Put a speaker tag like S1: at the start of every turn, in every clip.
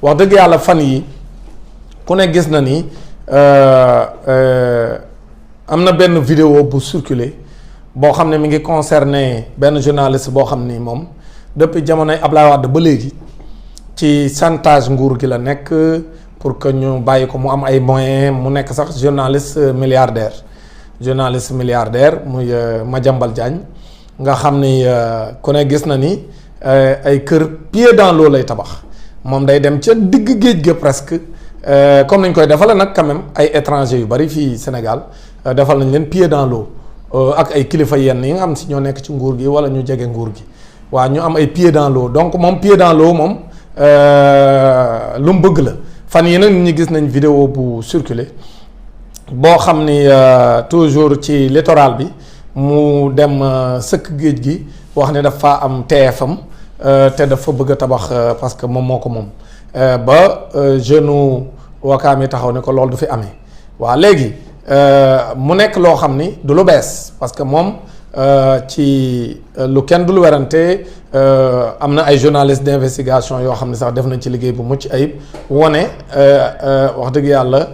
S1: wax dëgg yàlla fan yi ku ne gis na ni am na benn vidéo bu circulé boo xam ne mi ngi concerné benn journaliste boo xam ni moom depuis jamonoy Ablaye Wade ba léegi ci chantage nguur gi la nekk pour que ñu bàyyi ko mu am ay moyens mu nekk sax journaliste milliardaire muy Madiambal Diagne nga xam ni ku ne gis na ni ay kër pied dans l'eau lay tabax moom day dem ca digg géej ga presque comme nañ koy defale nag quand même ay étrangers yu bari fii Sénégal defal nañ leen pied dans l'eau ak ay kilifa yenn yi nga xam si ñoo nekk ci nguur gi wala ñu jege nguur gi waaw ñu am ay pied dans l'eau donc moom pied dans l'eau moom lu mu bëgg la fan yi nag nit ñi gis nañ vidéo bu circulé boo xam ni toujours ci littoral bi mu dem sëkk géej gi wax ne dafa am TFM te dafa bëgg a tabax parce que moom moo ko moom ba jeune Wakaam yi taxaw ne ko loolu du fi amee waaw léegi mu nekk loo xam ni du lu bees parce que moom ci lu kenn du lu werante am na ay journalistes d'investigation yoo xam ne sax def nañ ci liggéey bu mucc ayib wone wax dëgg yàlla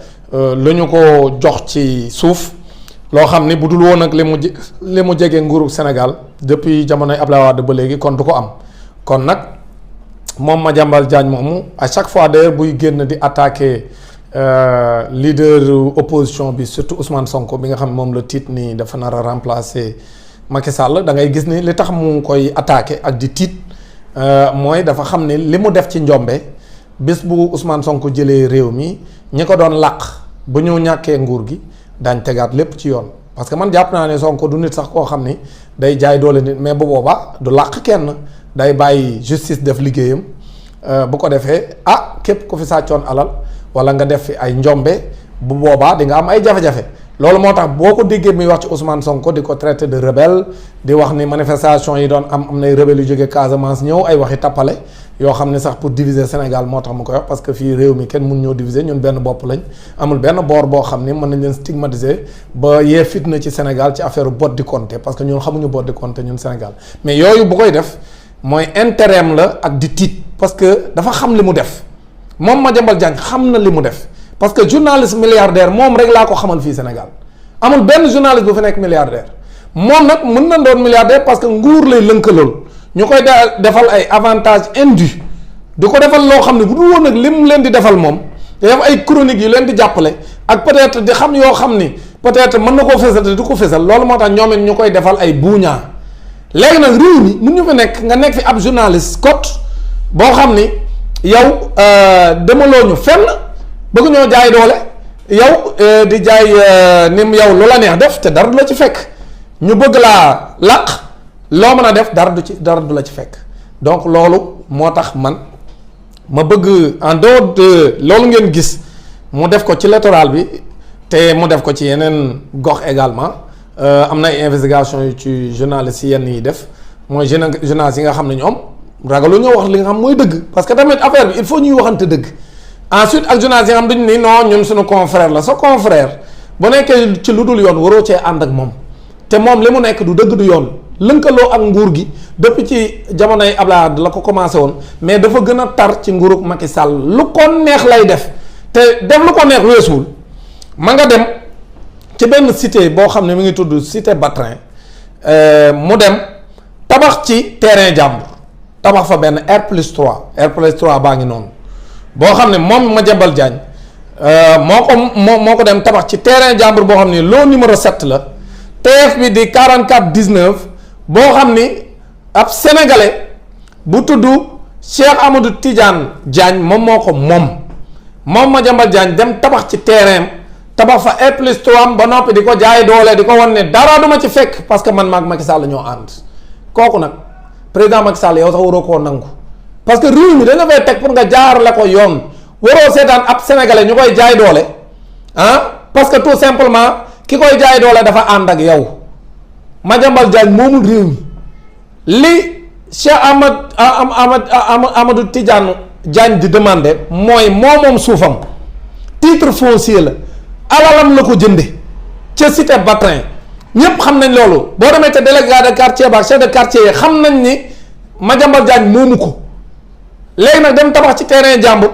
S1: lu ñu ko jox ci suuf loo xam ni bu dul woon ak li mu jege nguuru Sénégal depuis jamonoy Abdoulaye Wade ba léegi kon du ko am kon nag moom Madiambal Diagne moomu à chaque fois d'ailleurs buy génn di attaquer leader opposition bi surtout Ousmane Sonko bi nga xam ne moom la tiit ni dafa nar a remplacer Macky Sall da ngay gis ni li tax mu koy attaquer ak di tiit mooy dafa xam ne li mu def ci njombe bés bu Ousmane Sonko jëlee réew mi ñi ko doon làq bu ñu ñàkkee nguur gi daañ tegaat lépp ci yoon parce que man jàpp naa ne Sonko du nit sax koo xam ni day jaay doole nit mais bu boobaa du làq kenn day bàyyi justice def liggéeyam bu ko defee képp ku fi sàccoon alal wala nga def fi ay njombe bu boobaa di nga am ay jafe-jafe loolu moo tax boo ko déggee muy wax ci Ousmane Sonko di ko traité de rebelle di wax ni manifestation yi doon am nay rebelle yu jógee Casamance ñëw ay waxi tappale yoo xam ne sax pour diviser Sénégal moo tax mu koy wax parce que fii réew mi kenn mun ñoo diviser ñun benn bopp lañ amul benn boor boo xam ni mën nañ leen stigmatiser ba yee fitna ci Sénégal ci affaire bot di compter parce que ñun xamuñu bot di compter ñun Sénégal mais yooyu bu koy def mooy intérêt la ak di tiit parce que dafa xam li mu def moom Madiambal Diagne xam na li mu def parce que journaliste milliardaire moom rek laa ko xamal fii Sénégal amul benn journaliste bu fi nekk milliardaire moom nag mën na doon milliardaire parce que nguur lay lënkalool ñu koy defal ay avantages indus di ko defal loo xam ne bu dul woon nag lim leen di defal moom te def ay chroniques yu leen di jàppale ak peut-être di xam yoo xam ni peut-être mën na koo fésal te du ko fésal loolu moo tax ñoom it ñu koy defal ay buuñaa léegi nag réew mi mun ñu fi nekk nga nekk fi ab journaliste cote boo xam ni yow demaloo ñu fenn bëgg ñoo jaay doole yow di jaay nim yow lu la neex def te dara du la ci fekk ñu bëgg laa làq loo mën a def dara du la ci fekk donc loolu moo tax man ma bëgg en dehors de loolu ngeen gis mu def ko ci littoral bi te mu def ko ci yeneen gox également am na ay investigation yu ci journalistes yi yenn yi def mooy journalistes yi nga xam ne ñoom ragalu ñoo wax li nga xam mooy dëgg parce que tamit affaire bi il faut ñuy waxante dëgg ensuite ak journalistes yi nga xam dañu ni non ñun suñu confrère la sa confrère bu nekkee ci lu dul yoon waroo cee ànd ak moom te moom li mu nekk du dëgg du yoon lënkaloo ak nguur gi depuis ci jamonoy Abdoulaye Wade la ko commencé woon mais dafa gën a tar ci nguurug Macky Sall lu ko neex lay def te def lu ko neex weesuwul ma nga dem ci benn cité boo xam ne mi ngi tudd cité Batrin mu dem tabax ci terrain jàmbur tabax fa benn R+3 baa ngi noonu boo xam ne moom Madiambal Diagne moo ko dem tabax ci terrain jàmbur boo xam ne loo numéro 7 la TF bi di 4419 boo xam ni ab sénégalais bu tudd Cheikh Amadou Tidiane Diagne moom moo ko moom Madiambal Diagne dem tabax ci terrain tabax fa R+3 ba noppi di ko jaay doole di ko wan ne dara duma ci fekk parce que man maag Macky Sall ñoo ànd kooku nag président Macky Sall yow sax waroo koo nangu parce que réew mi dañ la fay teg pour nga jaar la ko yoon waroo seetaan ab sénégalais ñu koy jaay doole parce que tout simplement ki koy jaay doole dafa ànd ak yow Madiambal Diagne moomul réew mi li Cheikh Amadou Tidiane Diagne di demandé mooy moom suufam titre foncier la alalam la ko jënde ca cité Batrin ñépp xam nañ loolu boo demee ca délégué de quartier ba chef de quartier yi xam nañ ni Madiambal Diagne moomu ko léegi nag dem tabax ci terrain jàmbur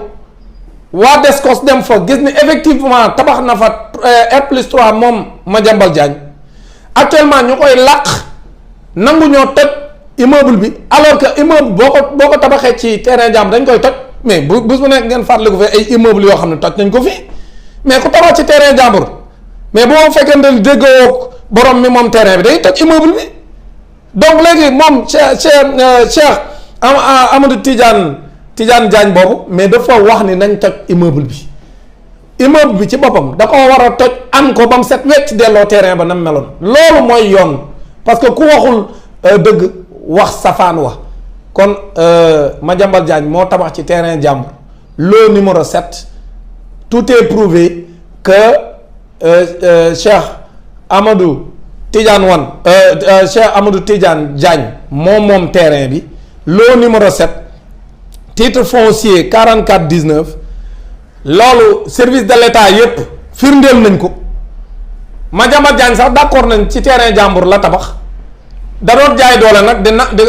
S1: waa Descos dem fa gis ni effectivement tabax na fa R+3 moom Madiambal Diagne actuellement ñu koy làq nangu ñoo toj immeuble bi alors que immeuble boo ko tabaxee ci terrain jàmm dañ koy toj mais bu nekk ngeen fàttaliku fi ay immeuble yoo xam ne toj nañ ko fi mais ku tabax ci terrain jàmbur mais boo fekkente ni déggoo borom mi moom terrain bi day toj immeuble bi donc léegi moom Cheikh Amadou Tidiane Diagne boobu mais dafa wax ni nañ toj immeuble bi ci boppam da ko war a toj an ko ba mu set wecc delloo terrain ba nam meloon loolu mooy yoon parce que ku waxul dëgg wax safaan wa kon Madiambal Diagne moo tabax ci terrain jàmbur lot numéro 7 tout est prouvé que Cheikh Amadou Tidiane Diagne moom terrain bi lot numéro 7 titre foncier 4419 loolu service de l'État yépp firndeel nañ ko Madiambal Diagne sax d'accord nañ ci terrain jàmbur la tabax da doon jaay doole nag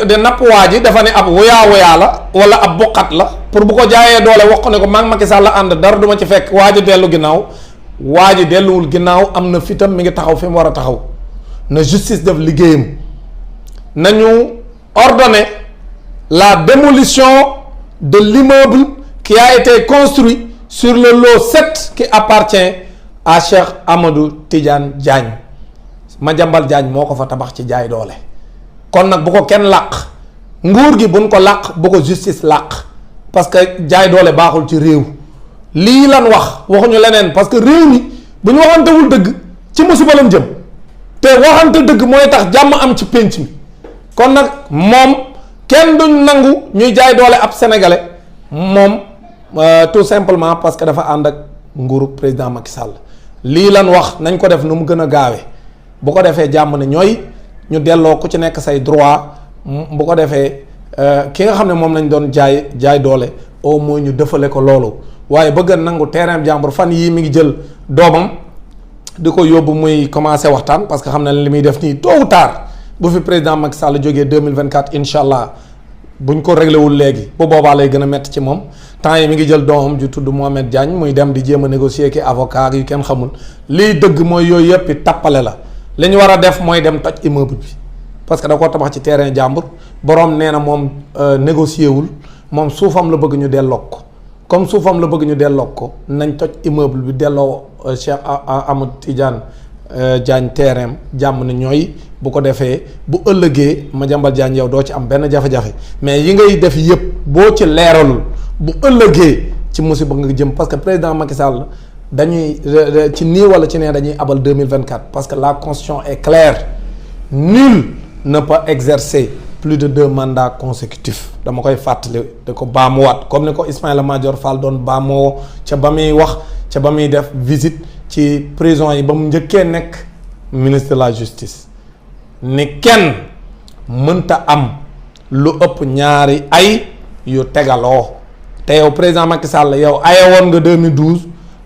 S1: di napp waa ji dafa ne ab woyaa la wala ab boqat la pour bu ko jaayee doole wax ko ne ko maa ngi Macky Sall la ànd dara duma ci fekk waa ji dellu ginnaaw waa ji delluwul ginnaaw am na fitam mi ngi taxaw fi mu war a taxaw na justice def liggéeyam nañu ordonner la démolition de l'immeuble qui a été construit sur le lot 7 qui appartient à Cheikh Amadou Tidiane Diagne Madiambal Diagne moo ko fa tabax ci jaay doole kon nag bu ko kenn làq nguur gi buñ ko làq bu ko justice làq parce que jaay doole baaxul ci réew lii lan waxuñu leneen parce que réew mi bu ñu waxantewul dëgg ci musiba lañ jëm te waxante dëgg mooy tax jàmm am ci pénc mi kon nag moom kenn duñ nangu ñuy jaay doole ab sénégalais moom tout simplement parce que dafa ànd ak nguuru président Macky Sall lii lan wax nañ ko def nu mu gën a gaawee bu ko defee jàmm ne ñooy ñu delloo ku ci nekk say droit bu ko defee ki nga xam ne moom lañ doon jaay doole au moins ñu defale ko loolu waaye bëgg nangu terrain jàmbur fan yii mi ngi jël doomam di ko yóbbu muy commencé waxtaan parce que xam ne li muy def nii tôt ou tard bu fi président Macky Sall jógee 2024 incha allah buñ ko réglé wul léegi bu boobaa lay gën a métti ci moom temps yi mi ngi jël doomam ju tudd Mohamed Diagne muy dem di jéem a négocier ki avocat yu kenn xamul liy dëgg mooy yooyu yëpp it tappale la li ñu war a def mooy dem toj immeuble bi parce que da koo tabax ci terrain jàmbur boroom nee na moom négocier wul moom suufam la bëgg ñu delloo ko comme suufam la bëgg ñu delloo ko nañ toj immeuble bi delloo Cheikh Amadou Tidiane Diagne terrain jàmm ne ñooy bu ko defee bu ëllëgee Madiambal Diagne yow doo ci am benn jafe-jafe mais yi ngay def yëpp boo ci leeralul bu ëllëgee ci musiba nga jëm parce que président Macky Sall dañuy ci nii wala ci nee dañuy abal 2024 parce que la constitution est claire nul ne peut exercer plus de 2 mandats consécutifs dama koy fàttali da ko baamuwaat comme ni ko Ismaïla Madior Fall doon baamoo ca ba muy wax ca ba muy def visite ci prison yi ba mu njëkkee nekk ministre de la justice ni kenn mënta am lu ëpp ñaari ay yu tegaloo te yow président Macky Sall yow ayewoon nga 2012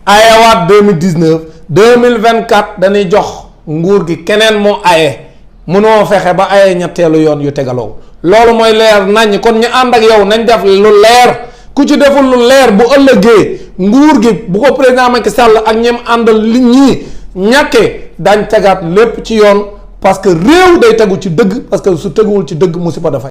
S1: ayewaat 2019 2024 dañuy jox nguur gi keneen moo aye mënoo fexe ba aye ñetteelu yoon yu tegaloo loolu mooy leer nañ kon ñu ànd ak yow nañ def lu leer ku ci deful lu leer bu ëllëgee nguur gi bu ko président Macky Sall ak ñem àndal li ñii ñàkkee dañ tegaat lépp ci yoon parce que réew day tegu ci dëgg parce que su teguwul ci dëgg musiba dafa